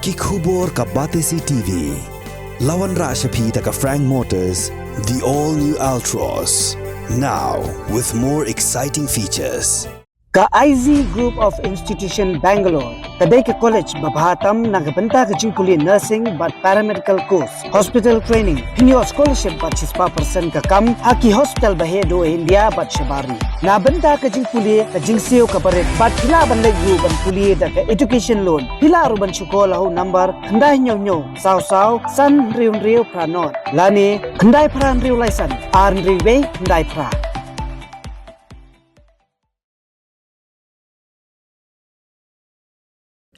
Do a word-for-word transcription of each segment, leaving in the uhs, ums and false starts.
Ki khubor ka Batesi T V. La wanrah sha phi da ka Frank Motors, the all new Altroz. Now with more exciting features. Ka I Z Group of Institution Bangalore ka dei ka college ba bha tam na ka bynta ka jingpule nursing bad paramedical course, hospital training, pynïoh scholarship bad shispah percent ka kam ha ki hospital ba heh duh India bad shabar ri. Na bynta ka jingpule ka jingsiew ka barit bad phi lah ban leit ruh ban pule da ka education loan. Phi lah ruh ban shu call ha u number khyndai hynñiew hynñiew saw saw san hynriew hynriew phra nod lane khyndai phra hynriew lai san ar hynriew wei khyndai phra.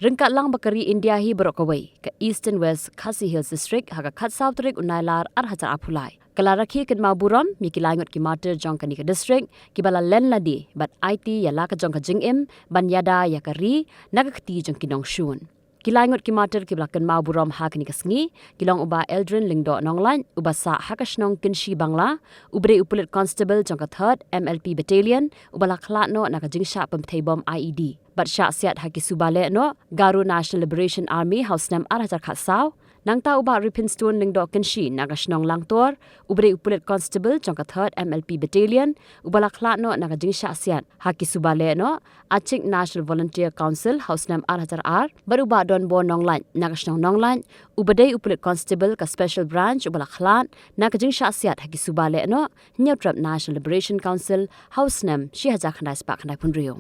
Ryngkat lang ba ka ri India hi baroh kawei, ka Eastern West Khasi Hills District ha ka khatsaw tarik u Nailar ar hajar arphew lai ka la rakhe kynmaw burom ïa ki laingut ki martyr jong kane ka district kiba la len lade bad aiti ïa la ka jong ka jingim ban ïada ïa ka ri na ka kti jong ki nongshun. Ki laingut ki martyr kiba la kynmaw burom ha kane ka sngi ki long u Bah Eldrin Lyngdoh Nonglait uba sah ha ka shnong Kynshi Bangla, uba dei u pulit constable jong ka Third M L P Battalion uba la khlad noh na ka jingshah pynpthei bom I E D bad shah siat ha ki suba lehnoh Garo National Liberation Army ha u snem ar hajar khatsaw. Nangta u Bah Riphinstone Lyngdoh Kynshi na ka shnong Langtor, uba dei u pulit constable jong ka Third M L P Battalion uba la khlad noh na ka jingshah siat ha ki suba lehnoh Achik National Volunteer Council ha u snem ar hajar ar, bad u Bah Donbor Nonglait na ka shnong Nonglait, uba dei u pulit constable ka Special Branch uba la khlad na ka jingshah siat ha ki suba lehnoh Hynñiewtrep National Liberation Council ha u snem shi hajar khyndai spah khyndai phew hynriew.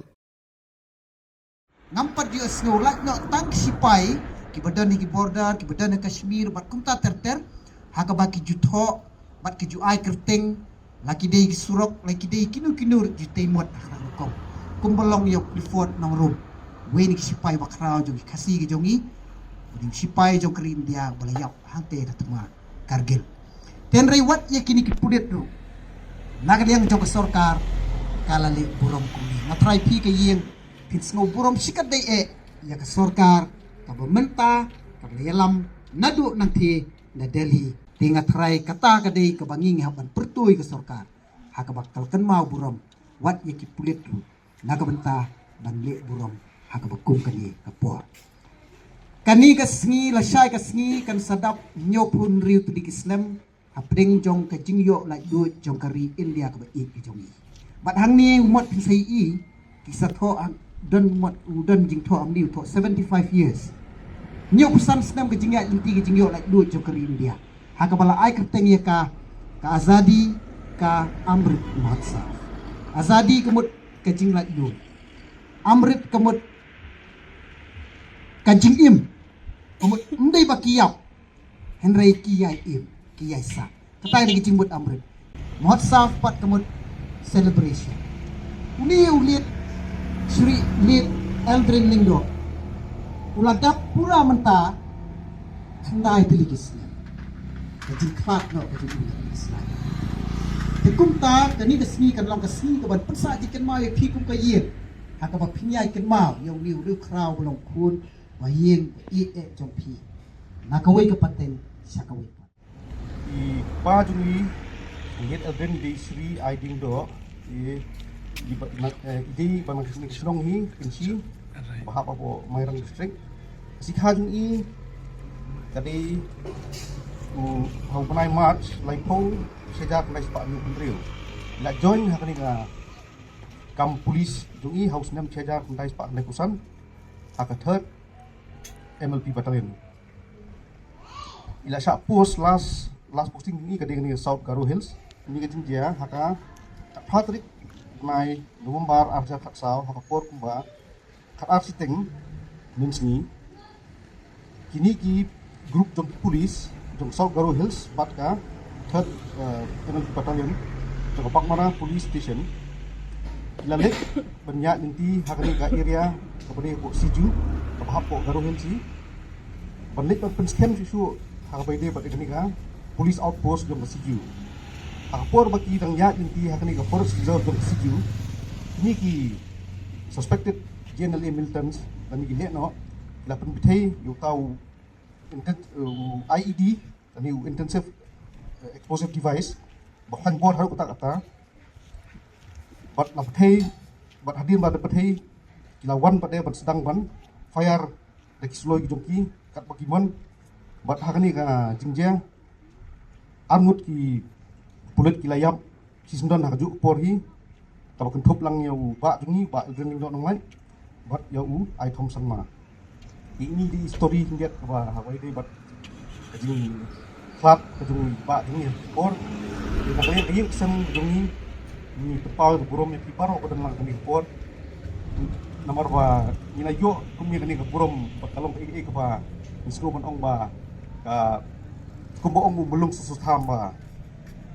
Ngam pat ju sngew lait noh tang ki sipai kiba don ha ki border, kiba don ha Kashmir bad kumta ter ter, ha kaba ki ju thoh bad ki ju ai kyrteng, la ki dei ki surok, la ki dei kino kino ruh ju tei mot ha ka rukom. Kumba long ïa u Clifford Nongrum, uwei na ki sipai bakhraw jong ki Khasi ki jong ngi, u dei u sipai jong ka ri India uba la ïap hangtei ha ka thma Kargil. Te hynrei wat ïa kine ki pulit ruh, na ka liang jong ka sorkar ka la leh burom kumne. Nga tharai phi ka ïing phin sngew burom shikatdei eh ïa ka sorkar kaba mynta kaba la ïalam naduh nangtei na Delhi. Te nga tharai kata ka dei kaba ngi ngi hap ban pyrthuh ïa ka sorkar ha kaba ka la kynmaw burom wat ïa ki pulit ruh na ka bynta ban leh burom ha kaba kum kane ka por. Kane ka sngi, lashai ka sngi kan sa dap hynñiewphew hynriew tylli ki snem hapdeng jong ka jingïoh laitluid jong ka ri India kaba ïeit ka jong ngi. Bad hangne u mot phin sa ïohi ki sa thoh hang, don mot, u don jingthoh hangne u thoh seventy five years. Hynñiewphew san snem ka jingïaid lynti ka jingïoh laitluid jong ka ri India ha kaba la ai kyrteng ïa ka ka Azadi ka Amrit Mahotsav. Azadi ka mut ka jinglaitluid. Amrit ka mut ka jingim. Ka mut ym dei ba ki ïap, hynrei ki ïai im, ki ïai sah. Kata ïa ka jingmut Amrit. Mahotsav pat ka mut celebration. Une u late Shri late Eldrin Lyngdoh u la dap pura mynta khyndai tylli ki snem. Ka jingkhlad noh ka jingim ka jingkhlad. Te kumta kane ka sngi kan long ka sngi kaban pynsah jingkynmaw ïa phi kum ka ïing ha kaba phin ïai kynmaw ïa une u riewkhraw ba long khun ba ïing ba ïeit eh jong phi na kawei ka pateng sha kawei pat. I pa jong i, i late Eldrin, i dei Shri Aiding Doh, i, i ba, na, eh, i dei ba na ka shnong hi Kynshi, ba hap hapoh Mairang District. Ka sikha jong i ka dei u, ha u bnai March, laiphew, shi hajar khyndai spah hynñiewphew hynriew. I la join ha kane ka kam police jong i ha u snem shi hajar khyndai spah khyndai phew san ha ka Third M L P Battalion. I la shah post, last, last posting jong i ka dei kane South Garo Hills. Kane ka jingjia ha ka phra tarik bnai November ar hajar khatsaw ha ka por kumba khatar shiteng mynsngi. Kine ki group jong ki police jong South Garo Hills bad ka Third, eh, M L P Battalion jong ka Baghmara Police Station ki la leit ban ïaid lynti ha kane ka area kaba dei hapoh Siju, kaba hap hapoh Garo Hills hi, ban leit ban pynskhem shuh shuh ha kaba ïadei bad kane ka police outpost jong ka Siju. Ha ka por ba ki dang ïaid lynti ha kane ka forest reserve jong ka Siju, kine ki suspected J N L A militants lane ki lehnoh ki la pynpthei ïa uta u inten-, u I E D lane u intensive, eh, explosive device ba khlaiñ bor haduh katta katta. Bad la pynpthei, bad hadien ba la pynpthei ki la wan pat de ban sdang ban fire da ki suloi ki jong ki Katba ki mon bad ha kane ka jingjia, arngut ki pulit ki la ïap shisyndon ha kajuh ka por hi, kaba kynthup lang ïa u bah jong ngi, u Bah Aldrin Lyngdoh Nonglait, bad ïa u Aithom Sangma. Ine i dei i story khyndiat kaba ha kawei dei bad ka jingkhlad ka jong u bah jong ngi ha ka por. Te na ka liang ka ïing ka sem jong ngi, ngi pynpaw ïa ka burom ïa phi baroh ba don lang ha kane ka por. Namar ba ngi la ïoh kum ïa kane ka burom bad ka long kaei kaei kaba ngi sngewbha ban ong ba ka, kumba ong u Mawlung Sossotham ba,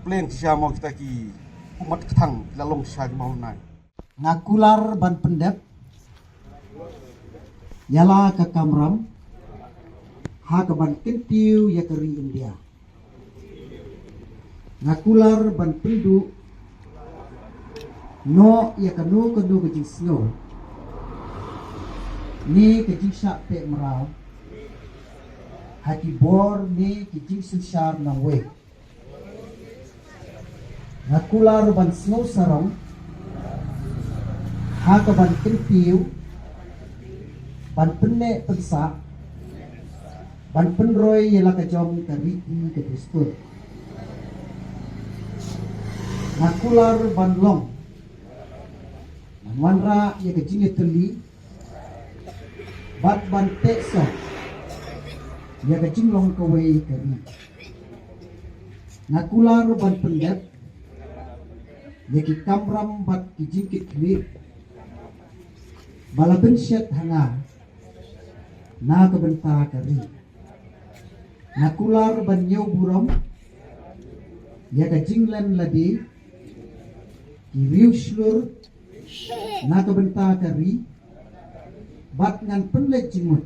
pleng shisha mo kita ki ummat kthang ki la long shisha ki mawnai. Nga kular ban pyndep ïa la ka kamram ha kaban kyntiew ïa ka ri India. Nga kular ban pynduh noh ïa kano kano ka jingsngew ne ka jingshah teh mraw ha ki bor ne ki jingsynshar nongwei. Nga kular ban sngew sarong ha kaban kyntiew, ban pynneh pynsah, ban pynroi ïa la ka jong ka riti ka dustur. Nga kular ban long, ban wanrah ïa ka jingïatylli bad ban tehsoh ïa ka jinglong kawei ka ri. Nga kular ban pyndep ïa ki kamram bad ki jingkitkhlieh ba la pynshet ha nga na ka bynta ka ri. Nga kular ban ñiew burom ïa ka jinglen lade, ki riew shlur na ka bynta ka ri, bad ngan pynleit jingmut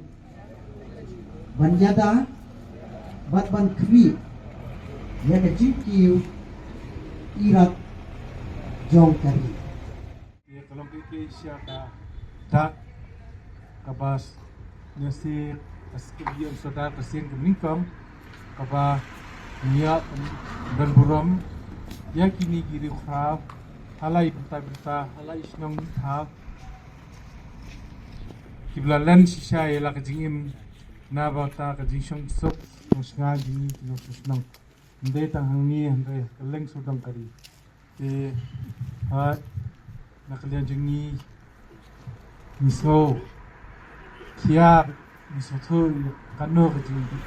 ban ïada bad ban khmih ïa ka jingkiew irat jong ka ri. Ïa ka long kaei kaei sha ka dak kaba s-, nasi ka skip ïa ka sodar ka sien ka nyngkong kaba nia ban burom ïa kine ki riewkhraw ha la i bynta bynta ha la i shnong i thaw kiba la len shisha ïa la ka jingim na bynta ka jingshong suk shong shnga jong ngi ki nongshong shnong. Ym dei tang hangne hynrei ha kylleng sawdong ka ri. Te hooid na ka liang jong ngi ngi sngewkhia, ngi sngewthuh ïa kano ka jingduh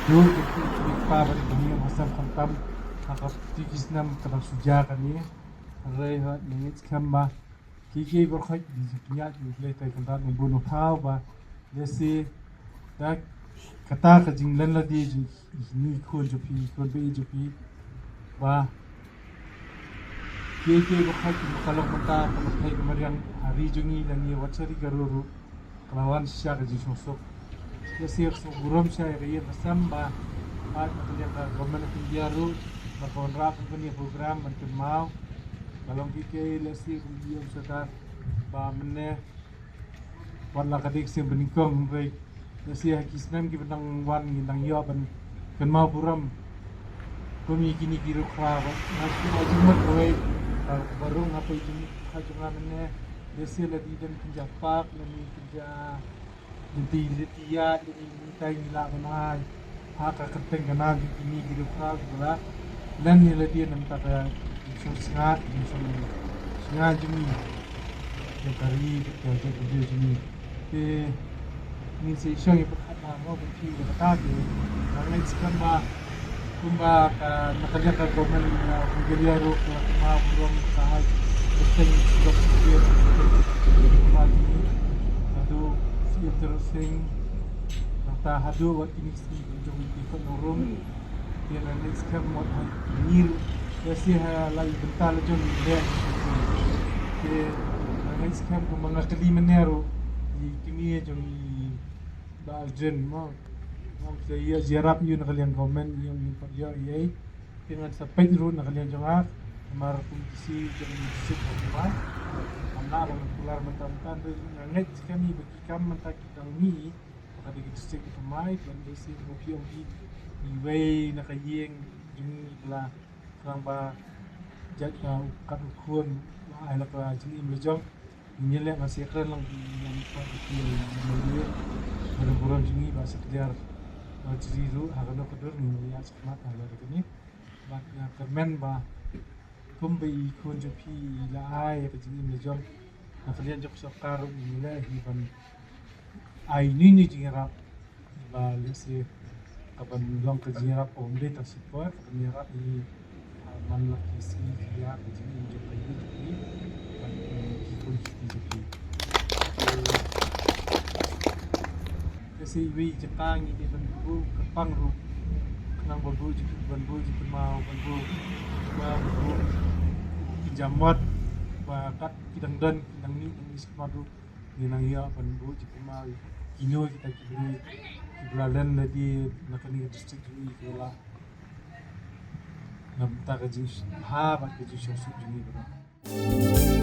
jong ki kpa bad ki kmie ba sem khamtam ha ka pyrthei ki snem ka dang shu jia kane. Hynrei hooid ngi ngeit skhem ba kiei kiei baroh ki jingpynïaid ki Blei Trai Kynrad ngi bun u thaw ba lehse da kata ka jinglen lade jong ngi khun jong phi, khun ba ïeit jong phi, ba kiei kiei baroh ki ka long mynta ka pyrthei ka mariang ha ri jong ngi lane wat sha ri ka ri ruh ka la wan shisha ka jingsngewsuk. Lehse ka sngewburom shisha ïa ka ïing ka sem ba hooid na ka liang ka Government of India ruh ba ka wanrah kum kane ka program ban kynmaw. Ka long kiei kiei lehse kum ïa u Sordar ba mynne wat la ka dei ka sien ba nyngkong hynrei lehse ha ki snem kiba dang wan ngin dang ïoh ban kynmaw burom kum ïa kine ki riewkhraw ba nga shu ai jingmut kawei ba rung ha poi jingmut ha jong nga mynne. Lehse la dei don kynja pak lane kynja lynti lynti ïaid lane lynti ngi lah ban ai ha ka kyrteng ka nam jong kine ki riewkhraw kiba la len ïa lade na bynta ka jingsngew sngewsynei jingsngew sngewsynei jong ngi jong ka ri ka jong ka ri jong ngi. Te ngin sa ïashong ïa pyrkhat bha mo ban phi ïa kata te nga ngeit skhem ba kumba ka na ka liang ka government of Meghalaya ruh ka la kynmaw burom ka ai kyrteng jong ka ri jong ngi. Haduh Sir Tyrot Sing nangta haduh wat kine ki seng jong ki khun nongrum. Te nga ngeit skhem mo ha ngi ruh lehse ha la i bynta la jong ngi leh. Te nga ngeit skhem kumba nga kylli mynne ruh i kmie jong i Bah Aldrin mo. Ngam sa ïa ïarap ïa u na ka liang government ïa u pat ïa ei. Te ngan sa peit ruh na ka liang jong nga namar kum ki si jong i district of Pamai. Ngam lah ban kular mynta mynta hynrei nga ngeit skhem i ba ki kam mynta ki dang mih ba ka dei ka district of Pamai ban dei si ba phi ong ki iwei na ka ïing jong i ba la khnang ba jait ka u kat u khun ba ai la ka jingim la jong. Ngi leh ban sa ïakren lang ki nongmihkhmat ki nongmihkhmat ba don burom jong ngi, ba sa kdiar ba jri ruh ha kano ka dur ngi ïa sa khmat ha ïa kane. Bad nga kyrmen ba kumba i khun jong phi i la ai ïa ka jingim la jong na ka liang jong ka sorkar ruh ngi leh hi ban ai ïa ine i jingïarap ba lehse ka ban long ka jingïarap ym dei tang shipor, ka ban ïarap ïa man la ki sngi ki ïa ka jingim jong ka ïing jong ki bad ki khun ki kti jong ki. Lehse iwei i jaka ngi dei ban buh kyrpang ruh khnang ba buh jingkyrpang, ban buh jingkyrpang, ban buh, ban buh ki jam wat ba kat ki dang don, ki dang mih, dang mih sha khmat ruh. Ngi nang ïa ban buh jingkyrpang ïa kino kita ki briew kiba la len lade na kane ka district jong ngi, kiba la na bynta ka jingshah bad ka jingsngewsih jong ngi baroh.